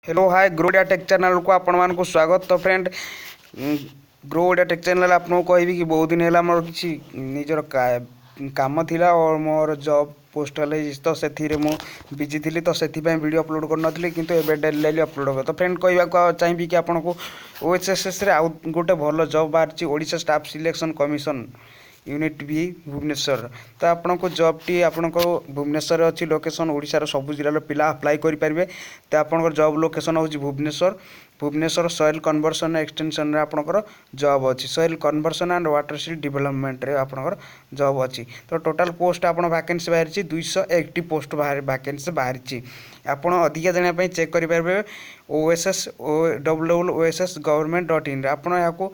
Hello hi, Grow Odia Tech ଚ୍ୟାନେଲ୍କୁ ଆପଣମାନଙ୍କୁ ସ୍ୱାଗତ। ତ friend, Grow Odia Tech channel ଆପଣଙ୍କୁ କହିବି କି ବହୁତ ଦିନ ହେଲା ମୋର କିଛି ନିଜର କାମ ଥିଲା ଓ ମୋର ଜବ୍ ପୋଷ୍ଟାଲ୍ ହେଇଛି, ତ ସେଥିରେ ମୁଁ ବିଜି ଥିଲି। ତ ସେଥିପାଇଁ ଭିଡ଼ିଓ ଅପଲୋଡ଼ କରିନଥିଲି, କିନ୍ତୁ ଏବେ ଡେଲି ଡେଲି ଅପଲୋଡ଼ ହେବ। ତ ଫ୍ରେଣ୍ଡ, କହିବାକୁ ଚାହିଁବି କି ଆପଣଙ୍କୁ ଓଏସ୍ଏସ୍ଏସ୍ରେ ଆଉ ଗୋଟେ ଭଲ ଜବ୍ ବାହାରିଛି, Odisha staff selection commission unit ବି ଭୁବନେଶ୍ୱର। ତ ଆପଣଙ୍କୁ ଜବ୍ଟି ଆପଣଙ୍କ ଭୁବନେଶ୍ୱରରେ ଅଛି ଲୋକେସନ୍। ଓଡ଼ିଶାର ସବୁ ଜିଲ୍ଲାର ପିଲା ଆପ୍ଲାଏ କରିପାରିବେ। ତ ଆପଣଙ୍କର ଜବ୍ ଲୋକେସନ୍ ହେଉଛି ଭୁବନେଶ୍ୱର। ଭୁବନେଶ୍ୱର ସଏଲ୍ କନଜରଭେସନ୍ ଏକ୍ସଟେନସନ୍ରେ ଆପଣଙ୍କର ଜବ୍ ଅଛି। ସଏଲ୍ କନଜରଭେସନ୍ ଆଣ୍ଡ ୱାଟରସେଡ୍ ଡେଭଲପମେଣ୍ଟରେ ଆପଣଙ୍କର ଜବ୍ ଅଛି। ତ ଟୋଟାଲ୍ ପୋଷ୍ଟ ଆପଣ ଭ୍ୟାକେନ୍ସି ବାହାରିଛି, 201ଟି ପୋଷ୍ଟ ବାହାରି ଭ୍ୟାକେନ୍ସି ବାହାରିଛି। ଆପଣ ଅଧିକା ଜାଣିବା ପାଇଁ ଚେକ୍ କରିପାରିବେ OSS O W W OSS government dot ଇନ୍ରେ। ଆପଣ ଏହାକୁ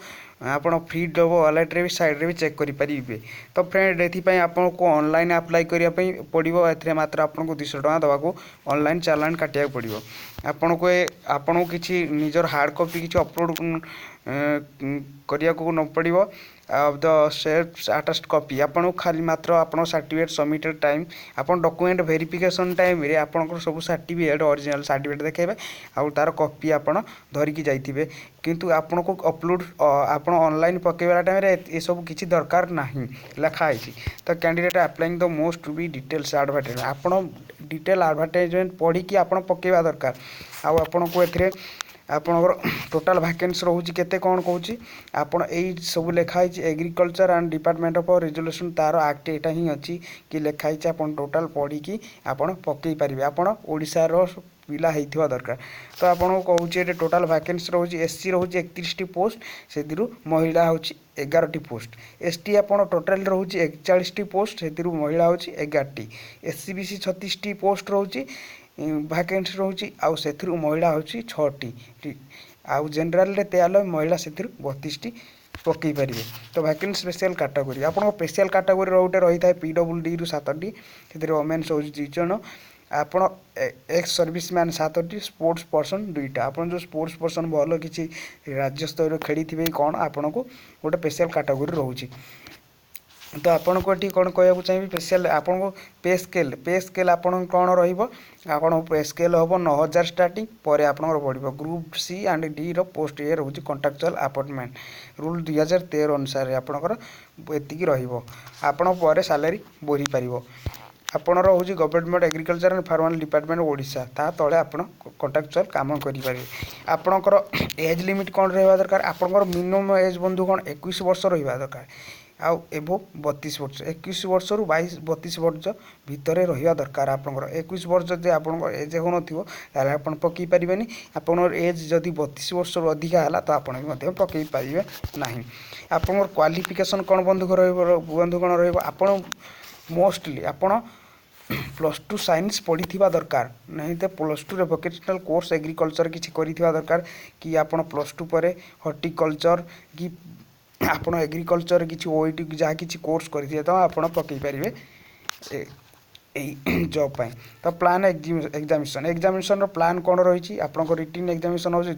ଆପଣ ଫ୍ରି ଦେବ ୱାଲେଟ୍ରେ ବି ସାଇଡ଼୍ରେ ବି ଚେକ୍ କରିପାରିବେ। ତ ଫ୍ରେଣ୍ଡ, ଏଥିପାଇଁ ଆପଣଙ୍କୁ ଅନଲାଇନ୍ ଆପ୍ଲାଏ କରିବା ପାଇଁ ପଡ଼ିବ। ଏଥିରେ ମାତ୍ର ଆପଣଙ୍କୁ 200 ଟଙ୍କା ଦେବାକୁ ଅନଲାଇନ୍ ଚାଲାଣ କାଟିବାକୁ ପଡ଼ିବ। ଆପଣଙ୍କୁ ଆପଣଙ୍କୁ କିଛି ନିଜର ହାର୍ଡ଼ କପି କିଛି ଅପଲୋଡ଼ କରିବାକୁ ନ ପଡ଼ିବ of the self attest copy. ଆପଣଙ୍କୁ ଖାଲି ମାତ୍ର ଆପଣଙ୍କ ସାର୍ଟିଫିକେଟ୍ ସବମିଟେଡ଼ ଟାଇମ୍, ଆପଣ ଡକୁମେଣ୍ଟ ଭେରିଫିକେସନ୍ ଟାଇମ୍ରେ ଆପଣଙ୍କର ସବୁ ସାର୍ଟିଫିକେଟ୍, ଅରିଜିନାଲ୍ ସାର୍ଟିଫିକେଟ୍ ଦେଖାଇବେ ଆଉ ତା'ର କପି ଆପଣ ଧରିକି ଯାଇଥିବେ। କିନ୍ତୁ ଆପଣଙ୍କୁ ଅପଲୋଡ଼ ଆପଣ ଅନଲାଇନ୍ ପକାଇବା ଟାଇମ୍ରେ ଏସବୁ କିଛି ଦରକାର ନାହିଁ ଲେଖା ହେଇଛି। ତ candidate applying the must be details advertisement. ଆପଣ ଡିଟେଲ୍ ଆଡ଼ଭର୍ଟାଇଜମେଣ୍ଟ ପଢ଼ିକି ଆପଣ ପକାଇବା ଦରକାର। ଆଉ ଆପଣଙ୍କୁ ଏଥିରେ ଆପଣଙ୍କର ଟୋଟାଲ୍ ଭ୍ୟାକେନ୍ସି ରହୁଛି କେତେ, କ'ଣ କହୁଛି ଆପଣ ଏଇ ସବୁ ଲେଖା ହେଇଛି। Agriculture and department of resolution ତା'ର ଆକ୍ଟ ଏଇଟା ହିଁ ଅଛି କି ଲେଖା ହେଇଛି। ଆପଣ ଟୋଟାଲ୍ ପଢ଼ିକି ଆପଣ ପକାଇ ପାରିବେ। ଆପଣ ଓଡ଼ିଶାର ପିଲା ହେଇଥିବା ଦରକାର। ତ ଆପଣଙ୍କୁ କହୁଛି, ଏଠି ଟୋଟାଲ୍ ଭ୍ୟାକେନ୍ସି ରହୁଛି, ଏସ୍ ସି ରହୁଛି 31ଟି ପୋଷ୍ଟ, ସେଥିରୁ ମହିଳା ହେଉଛି 11ଟି ପୋଷ୍ଟ। ଏସ୍ ଟି ଆପଣ ଟୋଟାଲ୍ ରହୁଛି 41ଟି ପୋଷ୍ଟ, ସେଥିରୁ ମହିଳା ହେଉଛି 11ଟି। ଏସ୍ ଇ ବି ସି 36ଟି ପୋଷ୍ଟ ରହୁଛି, ଭ୍ୟାକେନ୍ସି ରହୁଛି, ଆଉ ସେଥିରୁ ମହିଳା ହେଉଛି ଛଅଟି। ଆଉ ଜେନେରାଲରେ 93, ମହିଳା ସେଥିରୁ 32ଟି ପକାଇ ପାରିବେ। ତ ଭ୍ୟାକେନ୍ସି ସ୍ପେଶିଆଲ୍ କାଟାଗୋରୀ, ଆପଣଙ୍କ ସ୍ପେଶିଆଲ୍ କାଟାଗୋରୀର ଗୋଟେ ରହିଥାଏ ପି ଡବ୍ଲ୍ୟୁ ଡିରୁ ସାତଟି, ସେଥିରେ ଓମେନ୍ସ ହେଉଛି ଦୁଇ ଜଣ, ଆପଣ ଏକ୍ସ ସର୍ଭିସ୍ ମ୍ୟାନ୍ ସାତଟି, ସ୍ପୋର୍ଟସ୍ ପର୍ସନ୍ ଦୁଇଟା। ଆପଣ ଯେଉଁ ସ୍ପୋର୍ଟସ୍ ପର୍ସନ୍ ଭଲ କିଛି ରାଜ୍ୟ ସ୍ତରରେ ଖେଳିଥିବେ କ'ଣ, ଆପଣଙ୍କୁ ଗୋଟେ ସ୍ପେଶିଆଲ୍ କାଟାଗୋରୀ ରହୁଛି। ତ ଆପଣଙ୍କୁ ଏଠି କ'ଣ କହିବାକୁ ଚାହିଁବି, ସ୍ପେଶିଆଲ୍ ଆପଣଙ୍କୁ ପେ ସ୍କେଲ୍ ଆପଣଙ୍କ କ'ଣ ରହିବ? ଆପଣଙ୍କ ପେ ସ୍କେଲ୍ ହେବ 9000 ଷ୍ଟାର୍ଟିଂ, ପରେ ଆପଣଙ୍କର ବଢ଼ିବ। ଗ୍ରୁପ୍ ସି ଆଣ୍ଡ ଡିର ପୋଷ୍ଟ ଇଏ ରହୁଛି। କଣ୍ଟ୍ରାକ୍ଚୁଆଲ୍ ଆପଏଣ୍ଟମେଣ୍ଟ ରୁଲ୍ 2013 ଅନୁସାରେ ଆପଣଙ୍କର ଏତିକି ରହିବ। ଆପଣ ପରେ ସାଲାରୀ ବଢ଼ିପାରିବ। ଆପଣ ରହୁଛି government agriculture and farmer department Odisha, ତା ତଳେ ଆପଣ କଣ୍ଟ୍ରାକ୍ଚୁଆଲ୍ କାମ କରିପାରିବେ। ଆପଣଙ୍କର ଏଜ୍ ଲିମିଟ୍ କ'ଣ ରହିବା ଦରକାର? ଆପଣଙ୍କର ମିନିମମ୍ ଏଜ୍ ବନ୍ଧୁ କ'ଣ 21 ବର୍ଷ ରହିବା ଦରକାର ଆଉ ଏବୋଭ୍ 32 ବର୍ଷ। 21 ବର୍ଷରୁ 22 32 ବର୍ଷ ଭିତରେ ରହିବା ଦରକାର। ଆପଣଙ୍କର 21 ବର୍ଷ ଯଦି ଆପଣଙ୍କ ଏଜ୍ ହେଉନଥିବ, ତାହେଲେ ଆପଣ ପକାଇ ପାରିବେନି। ଆପଣଙ୍କର ଏଜ୍ ଯଦି 32 ବର୍ଷରୁ ଅଧିକା ହେଲା, ତ ଆପଣ ବି ମଧ୍ୟ ପକାଇ ପାରିବେ ନାହିଁ। ଆପଣଙ୍କର କ୍ୱାଲିଫିକେସନ୍ କ'ଣ ବନ୍ଧୁ ରହିବ? ବନ୍ଧୁ, କ'ଣ ରହିବ? ଆପଣ ମୋଷ୍ଟଲି ଆପଣ +2 ସାଇନ୍ସ ପଢ଼ିଥିବା ଦରକାର, ନାହିଁ ତ +2ରେ ଭୋକେସନାଲ୍ କୋର୍ସ ଏଗ୍ରିକଲଚର୍ କିଛି କରିଥିବା ଦରକାର, କି ଆପଣ +2 ପରେ ହର୍ଟିକଲଚର୍ କି ଆପଣ ଏଗ୍ରିକଲଚର୍ କିଛି ଓଇଟି ଯାହା କିଛି କୋର୍ସ କରିଥିବେ, ତ ଆପଣ ପକାଇ ପାରିବେ ଏଇ ଜବ୍ ପାଇଁ। ତ ପ୍ଲାନ୍ ଏକ୍ଜାମିନେସନ୍, ଏକ୍ଜାମିନେସନ୍ର ପ୍ଲାନ୍ କ'ଣ ରହିଛି? ଆପଣଙ୍କ ରିଟିନ୍ ଏକ୍ଜାମିନେସନ୍ ହେଉଛି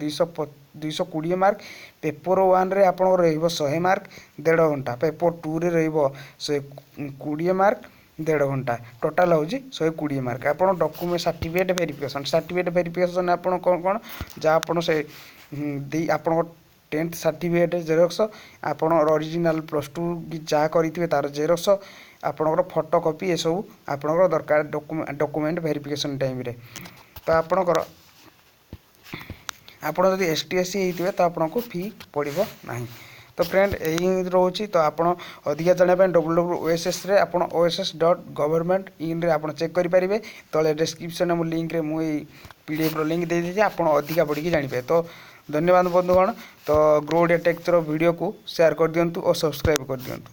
220 ମାର୍କ। ପେପର୍ ୱାନ୍ରେ ଆପଣଙ୍କର ରହିବ 100 ମାର୍କ, ଦେଢ଼ ଘଣ୍ଟା। ପେପର୍ ଟୁରେ ରହିବ 120 ମାର୍କ, ଦେଢ଼ ଘଣ୍ଟା। ଟୋଟାଲ୍ ହେଉଛି 120 ମାର୍କ। ଆପଣ document certificate verification, certificate verification ଆପଣ କ'ଣ କ'ଣ ଯାହା ଆପଣ ସେ ଦେଇ ଆପଣଙ୍କ 10th certificate xerox, ଆପଣ ଅରିଜିନାଲ୍ +2 କି ଯାହା କରିଥିବେ ତା'ର ଜେରକ୍ସ, ଆପଣଙ୍କର ଫଟୋ କପି, ଏସବୁ ଆପଣଙ୍କର ଦରକାର ଡକୁମେଣ୍ଟ ଭେରିଫିକେସନ୍ ଟାଇମ୍ରେ। ତ ଆପଣଙ୍କର ଆପଣ ଯଦି ଏସ୍ ଟି, ଏସ୍ ସି ହେଇଥିବେ, ତ ଆପଣଙ୍କୁ ଫି ପଡ଼ିବ ନାହିଁ। ତ ଫ୍ରେଣ୍ଡ, ଏଇ ରହୁଛି। ତ ଆପଣ ଅଧିକା ଜାଣିବା ପାଇଁ ଡବ୍ଲ୍ୟୁ ଡବ୍ଲ୍ୟୁ ଓଏସ୍ଏସ୍ରେ ଆପଣ OSS.government ଇନ୍ରେ ଆପଣ ଚେକ୍ କରିପାରିବେ। ତଳେ ଡେସ୍କ୍ରିପସନ୍ରେ ମୁଁ ଲିଙ୍କରେ ମୁଁ ଏଇ ପିଡ଼ିଏଫ୍ର ଲିଙ୍କ୍ ଦେଇଦେଇଛି, ଆପଣ ଅଧିକା ପଢ଼ିକି ଜାଣିପାରିବେ। ତ ଧନ୍ୟବାଦ ବନ୍ଧୁଗଣ। ତ ଗ୍ରୋ ଓଡ଼ିଆ ଟେକ୍ର ଭିଡ଼ିଓକୁ ସେୟାର କରିଦିଅନ୍ତୁ ଓ ସବସ୍କ୍ରାଇବ୍ କରିଦିଅନ୍ତୁ।